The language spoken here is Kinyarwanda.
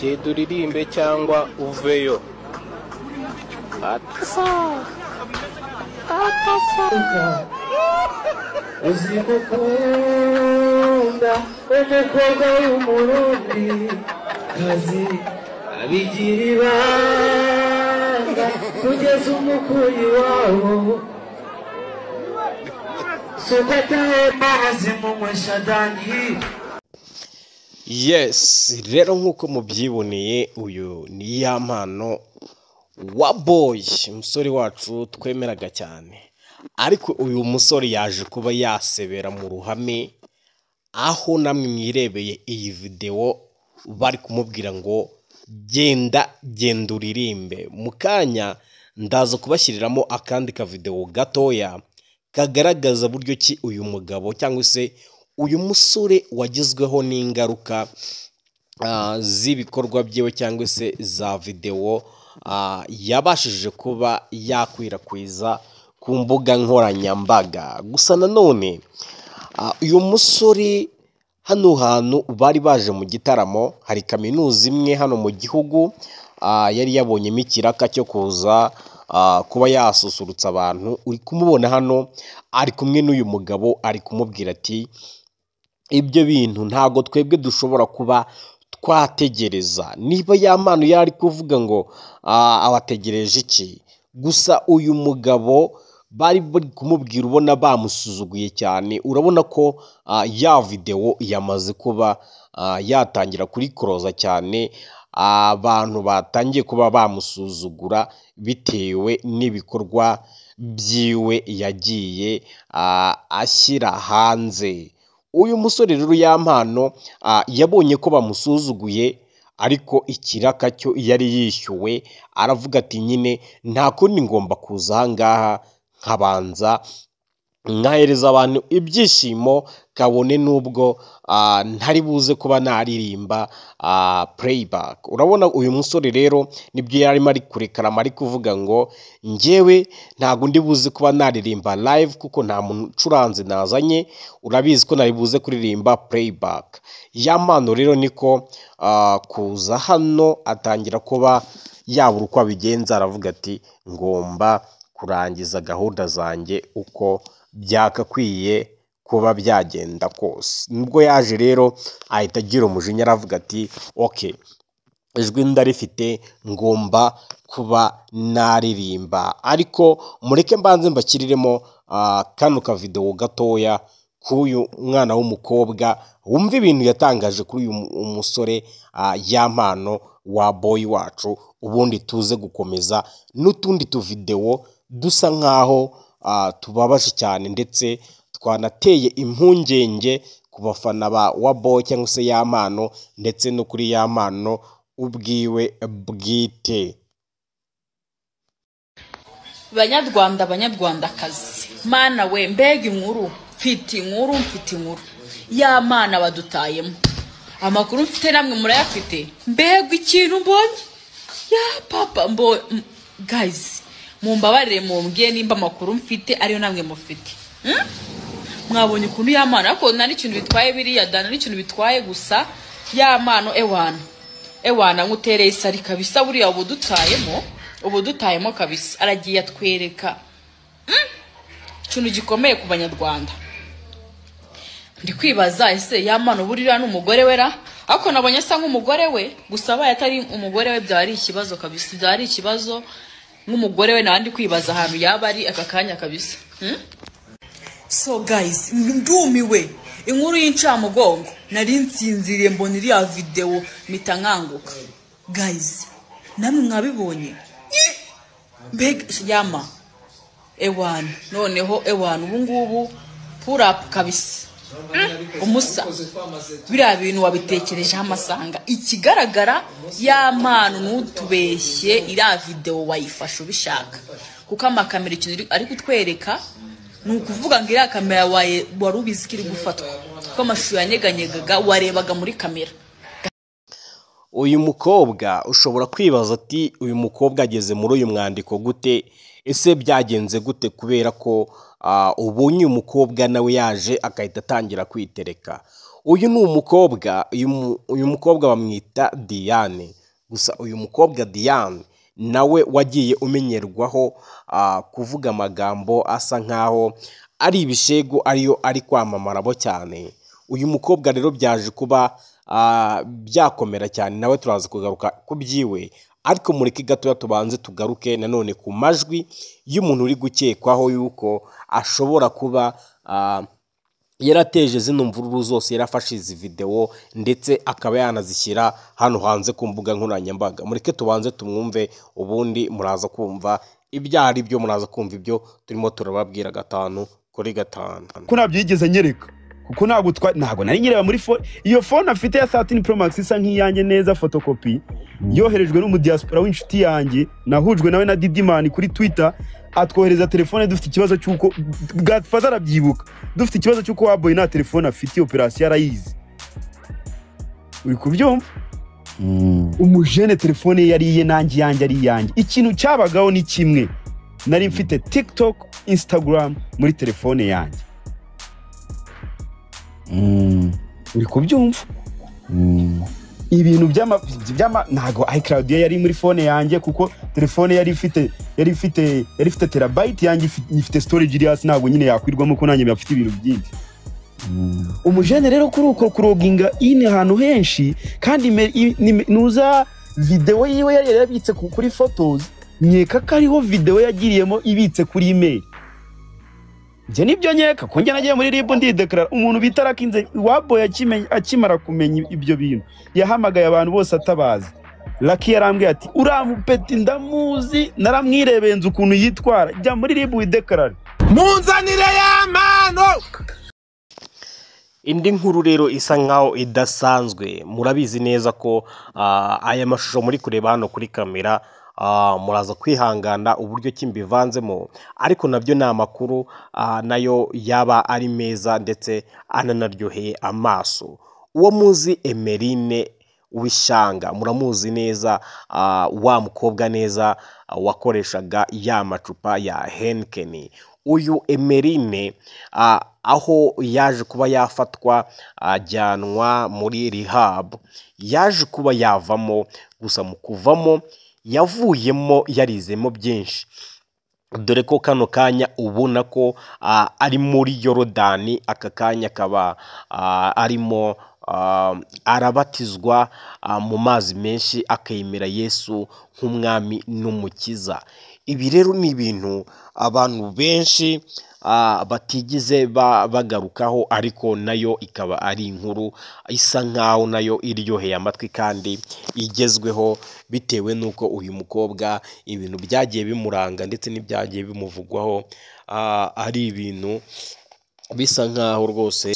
Genda uririmbe cyangwa uveyo. Atasa atasa. Uzi gukunda umukobwa w'Umurundi kazi abigira ibanga kugeza umukuyi wawo sukataye mazi munywesha dangi. Yes, rero nk'uko mubyiboneye uyu ni Yampano wa Boy, umusore wacu twemeraga cyane. Ariko uyu musore yaje kuba yasebera mu ruhame, aho namwe mwirebeye iyi videwo bari kumubwira ngo genda genda uririmbe. Mu kanya ndaza kubashyiriramo akandi kavidewo gatoya kagaragaza buryo ki uyu mugabo cyangwa se uyu musore wagizweho n'ingaruka z'ibikorwa byiwe cyangwa se za videwo yabashije kuba yakwirakwiza ku mbuga nkoranyambaga. Gusa nanone uyu musore hano hantu bari baje mu gitaramo, hari kaminuza imwe hano mu gihugu yari yabonyemo ikiraka cyo kuza kuba yasusurutsa abantu. Uri kumubona hano ari kumwe n'uyu mugabo, ari kumubwira ati ibyo bintu ntabwo twebwe dushobora kuba twategereza. Niba Yampano yari kuvuga ngo abategereje iki, gusa uyu mugabo bari bari kumubwira ubona bamusuzuguye cyane. Urabona ko ya videwo yamaze kuba yatangira kurikoroza cyane, abantu batangiye kuba bamusuzugura bitewe n'ibikorwa byiwe yagiye ashyira hanze. Uyu musore rero Yampano yabonye ko bamusuzuguye, ariko ikiraka cyo yari yishyuwe, aravuga ati nyine nta kundi ngomba kuza aha ngaha nkabanza nkahereza abantu ibyishimo, kabone n'ubwo ntari buze kuba naririmba playback. Urabona uyu musore rero nibyo yarimo ari kurekarama, ari kuvuga ngo njyewe ntabwo ndi buze kuba naririmba live kuko nta muntu ucuranze nazanye, urabizi ko nari buze kuririmba playback. Yampano rero niko kuza hano atangira kuba yabura uko abigenza, aravuga ati ngomba kurangiza gahunda zanjye uko byakakwiye kuba byagenda kose. Nubwo yaje rero ahita agira umujinya, aravuga ati okay, ijwi ndarifite ngomba kuba naririmba. Ariko mureke mbanze mbakiriremo kano kavidewo gatoya k'uyu mwana w'umukobwa, wumva ibintu yatangaje kuri uyu musore Yampano wa Boy wacu, ubundi tuze gukomeza n'utundi tuvidewo dusa nkaho tubabaje cyane ndetse twanateye impungenge ku bafana ba wa Boy cyangwa se Yampano, ndetse no kuri Yampano ubwiwe bwite. Banyarwanda, banyarwandakazi, mana we, mbega inkuru mfite, inkuru mfite, inkuru Yampano badutayemo. Amakuru mfite namwe murayafite. Mbega ikintu mbonye ya papa mbo, guys mumbabarire mumbwiye nimba amakuru mfite ariyo namwe mufite. Mwabonye ukuntu Yampano, ariko nta n'ikintu bitwaye biriya da, nta n'ikintu bitwaye, gusa Yampano ewana ewana nkutereye isari kabisa, buriya ubu dutayemo, ubu dutayemo kabisa. Aragiye atwereka ikintu gikomeye ku Banyarwanda. Ndi kwibaza ese Yampano buriya n'umugore we ra? Ariko nabonye asa nk'umugore we, gusa abaye atari umugore we byaba ari ikibazo kabisa, byaba ari ikibazo. Nk'umugore we nawe ndi kwibaza ahantu yaba ari aka kanya kabisa. So guys, ndumiwe, inkuru y'incamugongo. Nari nsinziriye mbona iriya videwo mpita nkanguka. Guys, namwe mwabibonye? Mbega yama ewana, noneho ewana ubu ngubu pull up kabisa. Umusa biriya bintu wabitekerejeho amasanga. Ikigaragara Yampano ntutubeshye, iriya videwo wayifashe ubishaka, kuko amakamera ikintu ari kutwereka ni ukuvuga ngo iriya kamera wari ubizi ko iri gufatwa, kuko amashusho yanyeganyegaga warebaga muri kamera. Uyu mukobwa ushobora kwibaza ati uyu mukobwa ageze muri uyu mwandiko gute? Ese byagenze gute? Kubera ko ubonye uyu mukobwa nawe yaje agahita atangira kwitereka. Uyu ni umukobwa, uyu mukobwa bamwita Diane. Gusa uyu mukobwa Diane nawe wagiye umenyerwaho kuvuga amagambo asa nkaho ari ibishegu, ariyo ari kwamamaramo cyane. Uyu mukobwa rero byaje kuba byakomera cyane, nawe turaza kugaruka ku byiwe, ariko mureke gatoya tubanze tugaruke nanone ku majwi y'umuntu uri gukekwaho yuko ashobora kuba yarateje zino mvururu zose, yarafashe izi videwo ndetse akaba yanazishyira hano hanze ku mbuga nkoranyambaga. Mureke tubanze tumwumve, ubundi muraza kumva ibyo ari byo, muraza kumva ibyo turimo turababwira 5 kuri 5. Ko ntabyo yigeze anyereka, kuko ntabwo nari nyireba muri phone. Iyo phone afite ya 13 Pro Max isa nk'iyanjye neza, photocopy yoherejwe n'umudiaspora w'inshuti yanjye, nahujwe nawe na Didimani kuri Twitter, atwohereza telefone. Dufite ikibazo cy'uko Godfather arabyibuka, dufite ikibazo cy'uko waboye nta telefone afite, operation arayizi. Uri kubyumva? Umujene telefone ye yari iye, nanjye iyanjye ari iyanjye. Ikintu cyabagaho ni kimwe, nari mfite TikTok, Instagram muri telefone yanjye. Uri kubyumva? Ibintu by'ama ntago iCloud ye yari muri phone yanjye, kuko telefone yari ifite terabyte yanjye ifite storage iri hasi, ntabwo nyine yakwirwamo ko nanjye bafite ibintu byinshi. Umujene rero kuri uko kuroginga ine ahantu henshi, kandi nuza video yiwe yari yarabitse kuri photos, nkeka ko ariho video yagiriyemo ibitse kuri email. Njye nibyo nkeka, ko njye nagiye muri RIB ndideklara. Umuntu bita Rakinze waboye akimara kumenya ibyo bintu, yahamagaye abantu bose atabazi. Lucky yarambwiye ati uramupeti ndamuzi, naramwirebeye nzi ukuntu yitwara, jya muri RIB widekarare, munzanire ya mano. Indi nkuru rero isa nkaho idasanzwe, murabizi neza ko aya mashusho muri kureba hano kuri kamera, muraza kwihangana uburyo kimbivanzemo, ariko nabyo ni amakuru nayo yaba ari meza ndetse ananaryoheye amaso. Uwo muzi Emeline Wishanga muramuzi neza, wa mukobwa neza wakoreshaga ya macupa ya Heineken. Uyu Emeline aho yaje kuba yafatwa ajyanwa muri rehab, yaje kuba yavamo, gusa mu kuvamo yavuyemo yarizemo byinshi, dore ko kano kanya ubona ko ari muri Yorodani. Aka kanya akaba arimo arabatizwa mu mazi menshi, akemera Yesu nk'umwami n'umukiza. Ibi rero ni ibintu abantu benshi batigize bagarukaho, ariko nayo ikaba ari inkuru isa nkaho nayo iryoheye amatwi kandi igezweho, bitewe n'uko uyu mukobwa ibintu byagiye bimuranga ndetse n'ibyagiye bimuvugwaho ari ibintu bisa nkaho rwose